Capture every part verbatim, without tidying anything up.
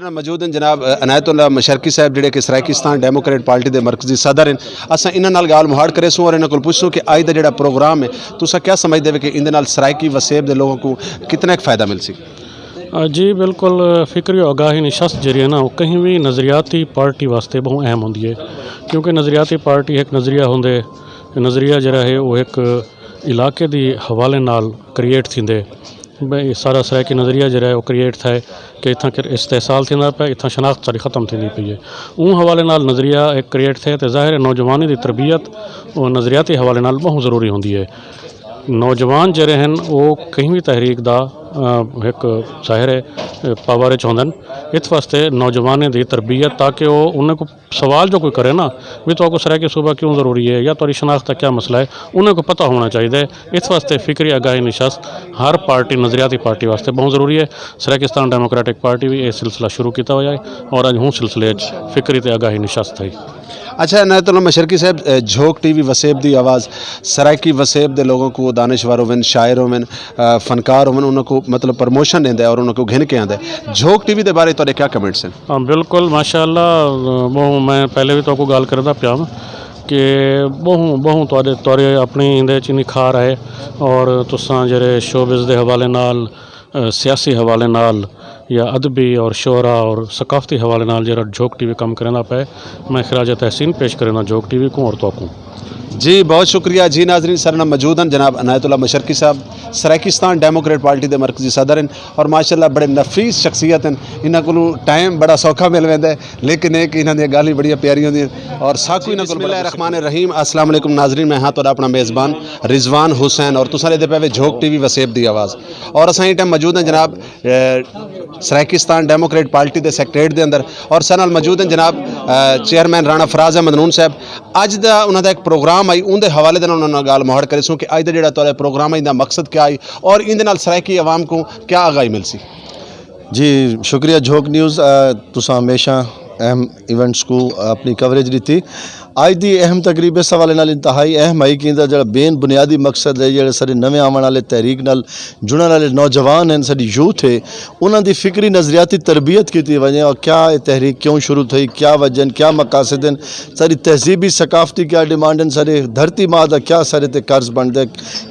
سر موجود ہیں جناب، عنایت اللہ مشرقی صاحب، جڑے کہ سرائیکستان ڈیموکریٹ پارٹی دے مرکزی صدر ہیں۔ اساں انہاں نال گال مہاڑ کرے سوں اور انہاں کول پوچھ سوں کہ اج دا جڑا پروگرام ہے، تساں کیا سمجھدے وے کہ ایندے نال سرائیکی وسیب دے لوگوں کو کتنا ایک فائدہ مل سی؟ جی بالکل، فکری آگاہی نشست جڑی ہے نا، وہ کہیں بھی نظریاتی پارٹی واسطے بہت اہم ہوندی ہے، کیونکہ نظریاتی پارٹی ایک نظریہ ہوندے، نظریہ جڑا ہے وہ ایک علاقے دی حوالے نال کریئیٹ تھیندے۔ بھئی، سارا سرائیکی نظریہ جڑا ہے، وہ کریئیٹ تھا ہے کہ اتھاں کر استحصال تھیندا پیا، اتھاں شناخت ساری ختم تھیندی پئی ہے۔ اون حوالے نال نظریہ ایک کریئیٹ تھے تے ظاہر ہے نوجوانی دی تربیت اور نظریاتی حوالے نال بہت ضروری ہوندی ہے۔ نوجوان جڑے ہیں، وہ کہیں بھی تحریک دا، آ، ایک ظاہر ہے، آ، پاور وچ ہوندن۔ اس واسطے نوجوانیں دی تربیت، تاکہ وہ انہیں کو سوال جو کوئی کرے نا، بھی تو کو سرائیکی صوبہ کیوں ضروری ہے یا تہاڈی شناخت دا کیا مسئلہ ہے، انہاں کو پتہ ہونا چاہیے۔ اس واسطے فکری آگاہی نشست ہر پارٹی، نظریاتی پارٹی واسطے بہت ضروری ہے۔ سرائیکستان ڈیموکریٹک پارٹی بھی یہ سلسلہ شروع کیتا ہویا ہے اور اج ہوں سلسلے وچ فکری تے آگاہی نشست ہے۔ اچھا، عنایت اللہ مشرقی صاحب، اے، جھوک ٹی وی وسیب دی آواز، سرائیکی وسیب دے لوگوں کو، دانشور ہوون، شاعر ہوون، آ، فنکار ہوون، انہاں کو مطلب پروموشن دیندا ہے اور انہاں کو گھن کے آندا ہے۔ جھوک ٹی وی دے بارے تہاڈے کیا کمنٹس ہیں؟ ہاں، بالکل، ماشاءاللہ، وہ میں پہلے بھی تو کو گل کردا پیا ہاں کہ بہوں، بہوں تہاڈے، تہاڈے اپنی اندے چ نکھار آئے اور تساں جڑے شوبز دے حوالے نال، آ، سیاسی حوالے نال یا ادبی اور شعرا اور ثقافتی حوالے نال جڑا جھوک ٹی وی کم کرنا پے، میں خراج تحسین پیش کرنا جھوک ٹی وی کو اور تو کو۔ جی، بہت شکریہ۔ جی ناظرین، سر نال موجود ہیں جناب عنایت اللہ مشرقی صاحب، سرائیکستان ڈیموکریٹ پارٹی دے مرکزی صدر ہیں اور ماشاءاللہ بڑے نفیس شخصیت ہیں۔ انہاں کولوں ٹائم بڑا سوکھا مل ویندا ہے، لیکن ایک انہاں دی گالی بڑی پیاری ہوندی ہے اور ساکو انہاں کول بسم اللہ الرحمن الرحیم۔ السلام علیکم ناظرین، میں ہاں تہاڈا اپنا میزبان رضوان حسین اور تساں دے پے وے جھوک ٹی وی وسیب دی آواز۔ اور اساں اس ٹائم موجود ہیں جناب، اے، سرائیکستان ڈیموکریٹ پارٹی دے سیکرٹریٹ دے اندر اور سن نال موجود ہیں جناب، اے، چیئرمین رانا فراز احمد نون صاحب۔ اج دا انہاں دا ایک پروگرام آئی، اون دے حوالے دے نال انہاں نال گال مہاڑ کرے سوں کہ اج دا جڑا تہاڈا پروگرام ہے، ایندا مقصد کیا ہے اور ایندے نال سرائیکی عوام کو کیا آگاہی مل سی؟ جی، شکریہ جھوک نیوز، آ، تساں ہمیشہ اہم ایونٹس کو اپنی کوریج دیتی۔ اج دی اہم تقریب اس حوالے نال انتہائی اہم ہے کہ ایندا جڑا بین بنیادی مقصد ہے، جڑے سارے نویں آون والے تحریک نال جڑن والے نوجوان ہیں، ساری یوتھ ہے، انہاں دی فکری نظریاتی تربیت کیتی ونجے اور کیا یہ تحریک کیوں شروع تھئی، کیا وجہ ہیں، کیا مقاصد ہیں، ساری تہذیبی ثقافتی کیا ڈیمانڈ ہیں، ساری دھرتی ماں دا کیا سارے تے قرض بندا ہے،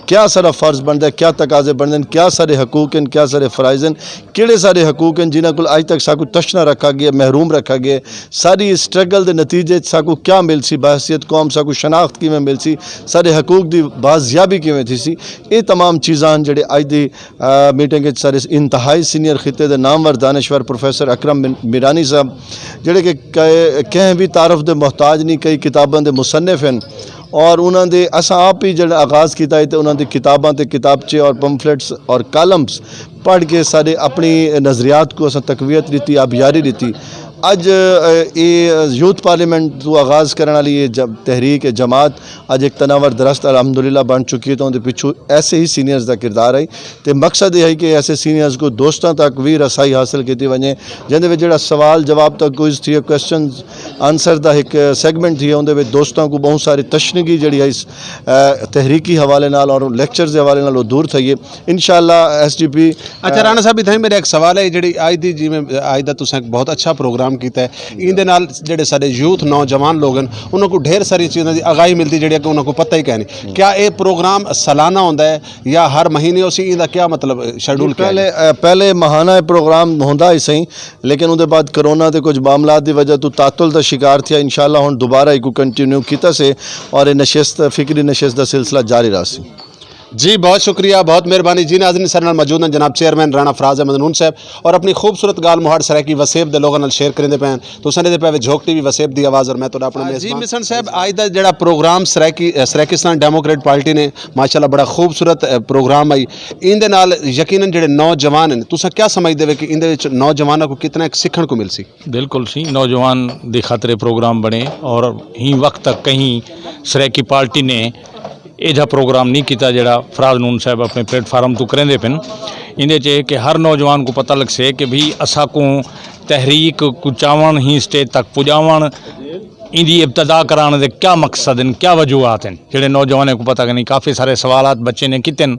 کیا سارا فرض بندا ہے، کیا تقاضے بنتے ہیں، کیا سارے حقوق ہیں، کیا سارے فرائض ہیں، کیڑے سارے حقوق ہیں جنہاں کول اج تک ساکو تشنا رکھا گیا، محروم رکھا گیا، ساری اس سٹرگل دے نتیجے چ ساکو کیا مل سی، بحیثیت قوم ساکو شناخت کیویں مل سی، سارے حقوق دی بازیابی کیویں تھی سی۔ یہ تمام چیزاں ہن جڑے اج دی، آ، میٹنگ وچ سارے انتہائی سینئر خطے دے نامور دانشور پروفیسر اکرم بن میرانی صاحب، جڑے کہ کہے، کہیں بھی تعارف دے محتاج نہیں، کئی کتاباں دے مصنف ہیں اور انہاں دے اساں آپ ہی جڑا آغاز کیتا ہے تے انہاں دی کتاباں تے کتابچے اور پمفلٹس اور کالمز پڑھ کے سارے اپنی نظریات کو اساں تقویت دیتی، آبیاری دیتی۔ اج، اے، اے یوتھ پارلیمنٹ تو آغاز کرن والی یہ ج-، تحریک، اے جماعت اج ایک تناور درست الحمدللہ بن چکی ہے، تو ان دے پچھو ایسے ہی سینئرز دا کردار ہے۔ تے مقصد یہ ہے کہ ایسے سینئرز کو دوستاں تک بھی رسائی حاصل کیتی ونجے، جن دے وچ جڑا سوال جواب تک کوئز تھی، کوسچنز آنسر دا ایک سیگمنٹ تھی، ان دے وچ دوستاں کو بہت ساری تشنگی جڑی ہے اس، اے، تحریکی حوالے نال اور لیکچرز دے حوالے نال وہ دور تھئی ہے۔ انشاءاللہ ایس ڈی پی اچھا، رانا صاحب، اتھاں ہی میرا ایک سوال ہے، جڑی اج دی، جویں اج دا تساں ایک بہت اچھا پروگرام کیتا ہے، ایندے نال جڑے سارے یوتھ نوجوان لوگ ہیں، انہاں کو ڈھیر ساری چیزاں دی آگاہی ملتی، جڑی کہ انہاں کو پتہ ہی کہنی۔ کیا اے پروگرام سالانہ ہوندا ہے یا ہر مہینے اسی، ایندا کیا مطلب شیڈول کیا ہے؟ پہلے، اے، پہلے ماہانہ اے پروگرام ہوندا ہی سہی، لیکن اون دے بعد کرونا دے کچھ معاملات دی وجہ تو تعطل دا شکار تھیا۔ انشاءاللہ ہن دوبارہ ایکو کنٹینیو کیتا سے اور اے نشست، فکری نشست دا سلسلہ جاری رہسی۔ جی، بہت شکریہ، بہت مہربانی۔ جی ناظرین، سارے نال موجود ہیں جناب چیئرمین رانا فراز احمد نون صاحب اور اپنی خوبصورت گال مہاڑ سرائیکی وسیب دے لوگوں نال شیئر کریندے پے ہیں۔ تساں دے پے وے جھوک ٹی وی وسیب دی آواز اور میں تہاڈا اپنا میزبان۔ جی مسن صاحب، اج دا جڑا پروگرام سرائیکی، سرائیکستان ڈیموکریٹ پارٹی نے ماشاءاللہ بڑا خوبصورت، اے، پروگرام آئی۔ ایندے نال یقیناً جڑے نوجوان ہیں، تساں کیا سمجھدے وے کہ ایندے وچ نوجواناں کو کتنا ایک سیکھن کو مل سی؟ بالکل سی، نوجوان دی خاطر پروگرام بنے اور ہی وقت تک کہیں سرائیکی پارٹی نے ایجھا پروگرام نہیں کیتا جڑا فراز نون صاحب اپنے پلیٹ فارم تو کریندے پن۔ ایندے چ اے کہ ہر نوجوان کو پتہ لگ سے کہ بھی اسا کو تحریک کو چاون ہی سٹیج تک پجاون، ایندی ابتدا کرانے دے کیا مقصد ہیں، کیا وجوہات ہیں، جڑے نوجوانوں کو پتہ نہیں۔ کافی سارے سوالات بچے نے کیتے ہیں۔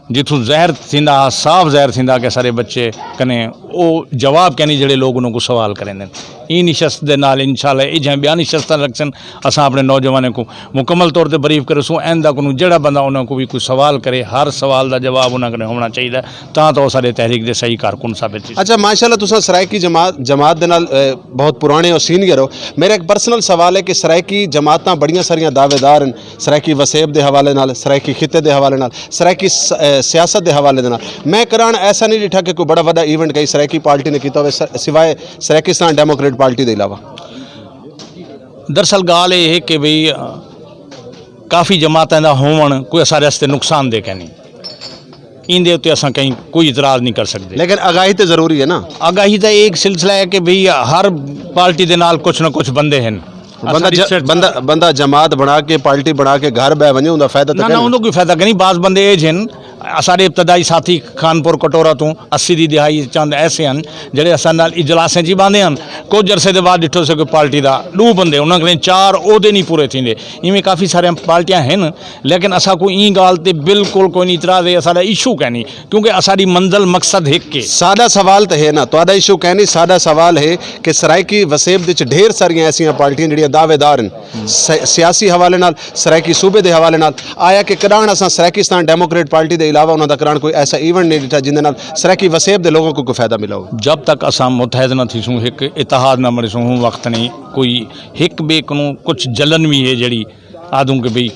جتھوں ظاہر تھیندا ہا، صاف ظاہر تھیندا کہ سارے بچے کنے او جواب کینی جڑے لوگ انہاں کو سوال کریندے نے۔ این نشست دے نال انشاءاللہ اے جہاں بیان نشستاں رکھسن، اساں اپنے نوجوانوں کو مکمل طور تے بریف کرسوں۔ ایندا کو جڑا بندہ انہاں کو بھی کوئی سوال کرے، ہر سوال دا جواب انہاں کنے ہونا چاہیدا، تاں تو سارے تحریک دے صحیح کارکن ثابت تھی۔ اچھا، ماشاءاللہ، تساں سرائیکی جماعت جماعت دے نال، اے، بہت پرانے اور سینئر ہو۔ میرا ایک پرسنل سوال ہے کہ سرائیکی جماعتاں بڑیاں ساریاں دعوے دار ہیں، سرائیکی وسیب دے حوالے نال، سرائیکی خطے دے حوالے نال، سرائیکی س-، اے، سیاست دے حوالے دے نال۔ میں کران ایسا نہیں ڈٹھا کہ کوئی بڑا وڈا ایونٹ کہیں سرائیکی پارٹی نے کیتا ہوئے، س-، سوائے سرائیکستان ڈیموکریٹ پارٹی دے علاوہ۔ دراصل گال یہ ہے کہ بھئی، کافی جماعتاں دا ہون کوئی سارے واسطے نقصان دہ کہنی۔ ایندے اُتے اساں کہیں کوئی اعتراض نہیں کر سکدے۔ لیکن آگاہی تے ضروری ہے نا؟ آگاہی دا ایک سلسلہ ہے کہ بھئی ہر پارٹی دے نال کچھ نہ کچھ بندے ہیں۔ بندہ اساں ج-، ریسرچ بندہ، بندہ جماعت بنا کے، پارٹی بنا کے گھر بہ ونجے، اوندا فائدہ تے نہ، نہ، کہیں اوندا کوئی فائدہ نہیں۔ بعض بندے اے جن، سارے ابتدائی ساتھی خانپور کٹورا تو اسی دی دہائی چند ایسے ہیں جڑے اساں نال اجلاسیں جی باندھے ہیں۔ کچھ عرصے دے بعد ڈٹھو سے کوئی پارٹی دا دو بندے، انہاں کنے چار عہدے نہیں پورے تھیندے۔ ایویں کافی سارے پارٹیاں ہیں، لیکن اساں کو این گال تے بالکل کوئی نہیں اعتراض ہے، اساں دا ایشو کہنی، کیونکہ اساں دی منزل مقصد ہک ہے۔ سادہ سوال تے ہے نا، تہاڈا ایشو کہنی، سادہ سوال ہے کہ سرائیکی وسیب دے وچ ڈھیر ساریاں ایسیاں پارٹیاں جڑیاں دعوے دار ہیں، س-، سیاسی حوالے نال، سرائیکی صوبے دے حوالے نال۔ آیا کہ کدان اساں سرائیکستان ڈیموکریٹ پارٹی دے علاوہ انہاں دا کران کوئی ایسا ایونٹ نہیں ڈٹھا جن دے نال سرائیکی وسیب دے لوگوں کو کوئی فائدہ ملا ہو؟ جب تک اساں متحد نہ تھیسوں، ہک اتحاد نہ بنیسوں، ہوں وقت نہیں۔ کوئی ہک بے کنوں کچھ جلن بھی ہے جڑی آدوں کہ بھئی،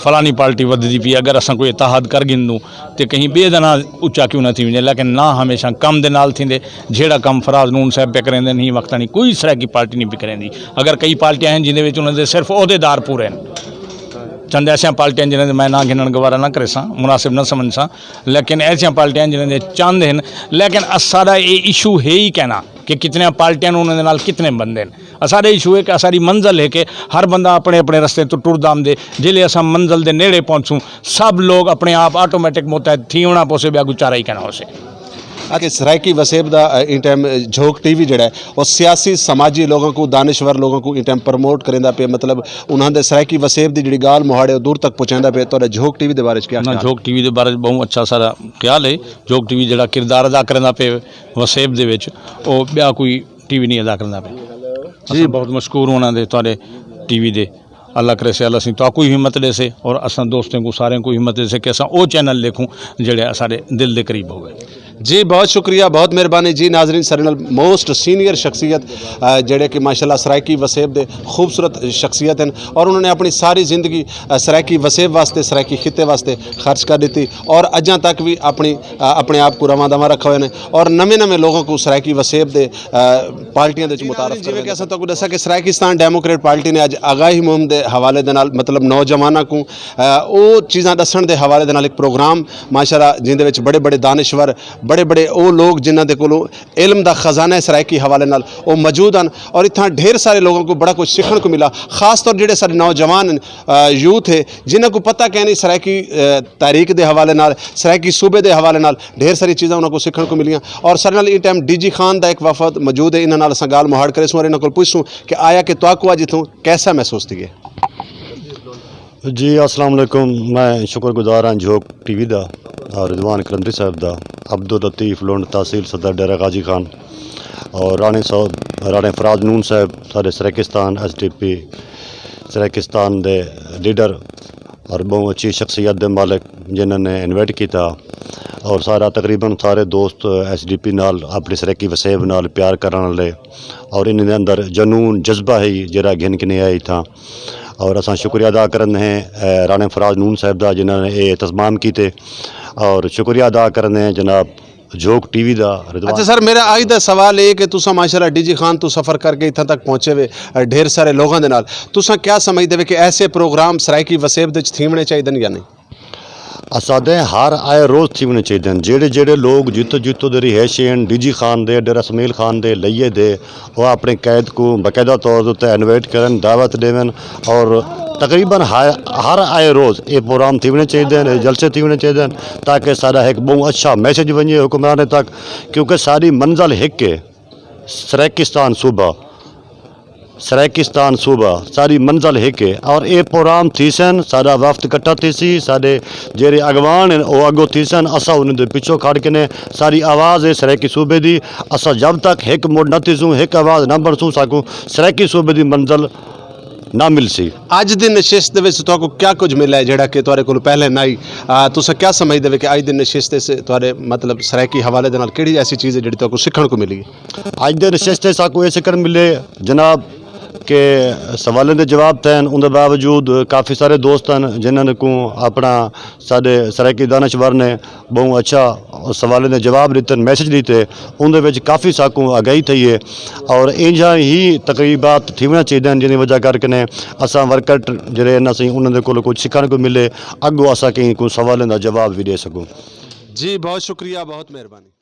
فلانی پارٹی ودھدی پی، اگر اساں کوئی اتحاد کر گھندوں تے کہیں بے دا نہ اچا کیوں نہ تھی ونجے، لیکن نہ ہمیشہ کم دے نال تھیندے۔ جیڑا کم فراز نون صاحب پہ کریندے، نہیں وقت نہیں کوئی سرائیکی پارٹی نہیں پہ کریندی۔ اگر کئی پارٹیاں ہیں جنہاں وچ انہاں دے صرف عہدیدار پورے ہیں، چند ایسیاں پارٹیاں جنہاں دے میں نہ گھنن گوارا نہ کرے ساں، مناسب نہ سمجھ ساں، لیکن ایسیاں پارٹیاں جنہاں دے چند ہیں۔ لیکن اساڈا یہ ایشو ہے ہی کہنا کہ کتنے پارٹیاں نوں انہاں دے نال کتنے بندے ہیں۔ اساڈا ایشو ہے کہ اساڈی منزل ہے کہ ہر بندہ اپنے اپنے رستے تو ٹر دام دے۔ جلے اساں منزل دے نیڑے پہنچوں، سب لوگ اپنے آپ آٹومیٹک متحد تھی ہونا پوسے، بیا گچارا ہی کہنا ہو سے۔ کہ سرائیکی وسیب دا، اے، in time, a, Jhok T V جڑا ہے، وہ سیاسی سماجی لوگوں کو، دانشور لوگوں کو ان ٹائم پروموٹ کریندا پہ، مطلب انہاں دے سرائیکی وسیب دی جڑی گال مہاڑے وہ دور تک پہنچیندا پہ۔ تہاڈا جھوک ٹی وی دے بارے وچ کیا نہ، خیال؟ جھوک ٹی وی دے بارے بہت اچھا سارا خیال ہے۔ جھوک ٹی وی جڑا کردار ادا کریندا پہ وسیب دے وچ، وہ بیا کوئی ٹی وی نہیں ادا کریندا پہ۔ جی۔ اساں بہت مشکور ہونا دے تہاڈے ٹی وی دے۔ اللہ کرے سے اللہ سیں تو کوئی ہمت دے سے اور اساں دوستوں کو سارے کو ہمت دے سے کہ اساں او چینل دیکھوں جڑے سارے دل دے قریب ہوئے۔ جی، بہت شکریہ، بہت مہربانی جی۔ ناظرین، سارے نال موسٹ سینئر شخصیت، آ، جڑے کہ ماشاءاللہ سرائیکی وسیب دے خوبصورت شخصیت ہیں اور انہوں نے اپنی ساری زندگی، آ، سرائیکی وسیب واسطے، سرائیکی خطے واسطے خرچ کر دیتی اور اجاں تک بھی اپنی، آ، اپنے آپ کو رواں دواں رکھا ہوئے نے اور نویں نویں لوگوں کو سرائیکی وسیب دے، آ، پارٹیاں دے وچ متعارف کروائے۔ جی، ناظرین، جویں کہ اساں تہاکوں دسا کہ سرائیکستان ڈیموکریٹ پارٹی نے اج آگاہی مہم دے حوالے دے نال، مطلب نوجواناں کو، آ، او چیزاں دسن دے حوالے دے نال ایک پروگرام ماشاءاللہ جیندے وچ بڑے بڑے دانشور، بڑے بڑے او لوگ جنہاں دے کولوں علم دا خزانہ ہے سرائیکی حوالے نال، او موجود ہن اور اتھاں ڈھیر سارے لوگوں کو بڑا کچھ سیکھن کو ملا۔ خاص طور جڑے سارے نوجوان ہن، آ، یوتھ ہے، جنہاں کو پتہ کہنی سرائیکی، آ، تاریخ دے حوالے نال، سرائیکی صوبے دے حوالے نال ڈھیر ساری چیزاں انہاں کو سیکھن کو ملیاں۔ اور سارے نال اس ٹائم ڈی جی خان دا ایک وفد موجود ہے، انہاں نال اساں گال مہاڑ کرے سوں اور انہاں کول پوچھسوں کہ آیا کہ تہاکوں اج اتھوں کیسا محسوس تھی ہے؟ جی، السلام علیکم۔ میں شکر گزار ہاں جھوک ٹی وی دا اور رضوان قلندری صاحب دا، عبداللطیف لنڈ، تحصیل صدر ڈیرہ غازی خان، اور رانے صاحب، رانے فراز نون صاحب، سارے Saraikistan S D P Saraikistan دے لیڈر اور بہت اچھی شخصیت دے مالک، جنہاں نے انوائٹ کیتا اور سارا تقریباً سارے دوست ایس ڈی پی نال اپنی سرائیکی وسیب نال پیار کرن والے اور انہاں دے اندر جنون جذبہ ہے جڑا گھن کے نہیں آیا اتھاں۔ اور اساں شکریہ ادا کرنے ہیں، اے، رانے فراز نون صاحب دا جنہاں نے یہ اہتمام کیتے، اور شکریہ ادا کرنے ہیں جناب جھوک ٹی وی دا، رضوان۔ اچھا سر، میرا آج دا سوال یہ کہ تساں ماشاءاللہ ڈی جی خان تو سفر کر کے اتھاں تک پہنچے ہوئے، اے، ڈھیر سارے لوگاں دے نال، تساں کیا سمجھدے ہوئے کہ ایسے پروگرام سرائیکی وسیب دے وچ تھیونے چاہیے یا نہیں؟ اساں دے ہر آئے روز تھیونے چاہیے ہیں۔ جڑے جڑے لوگ جتو جتو دے رہائشی ہیں، ڈی جی خان دے، ڈیرہ اسماعیل خان دے، لئیے دے، وہ اپنے قید کو باقاعدہ طور تے انوائٹ کرن، دعوت دیون اور تقریباً ہر، ہر آئے روز یہ پروگرام تھیونے چاہیے ہیں، جلسے تھیونے چاہیے ہیں، تاکہ سارا ایک بہت اچھا میسج بنے حکمران تک، کیونکہ ساری منزل ایک ہے، سرائیکستان صوبہ۔ سرائیکستان صوبہ ساری منزل ہک ہے اور اے پروگرام تھی سن، سارا وفد اکٹھا تھی سی، سارے جیرے اگوان ہیں، او اگو تھی سن، اسا انہوں دے پچھو کھڑ کے نے ساری آواز ہے سرائیکی صوبے دی۔ اسا جب تک ہک مڑ نہ تھی سوں، ہک آواز نہ بن سوں، ساکو سرائیکی صوبے دی منزل نہ مل سی۔ اج دے نشست دے وچ تہاکوں کیا کچھ ملا ہے جڑا کہ تہاڈے کول پہلے نہ ہی؟ آ، تساں کیا سمجھدے وے کہ اج دے نشست اس تہاڈے مطلب سرائیکی حوالے دے نال کیڑی ایسی چیز ہے جڑی تہاکوں سکھن کو ملی؟ اج دے نشست تے ساکو یہ سکھن ملے جناب کہ سوالیں دے جواب تھے، ان دے باوجود کافی سارے دوست ہیں جنہاں نے کو اپنا سارے سرائیکی دانشور نے بہت اچھا سوالیں دے جواب دیتے، میسج دیتے، ان دے وچ کافی ساکوں آگاہی تھئی ہے۔ اور انجا ہی تقریبات تھیونا چاہیے ہیں، جن وجہ کر کے نے اساں ورکر جڑے ہیں، اسیں انہاں دے کول کچھ سکھن کو ملے، اگو اساں کہیں کو سوالیں دا جواب بھی دے سکوں۔ جی، بہت شکریہ، بہت مہربانی۔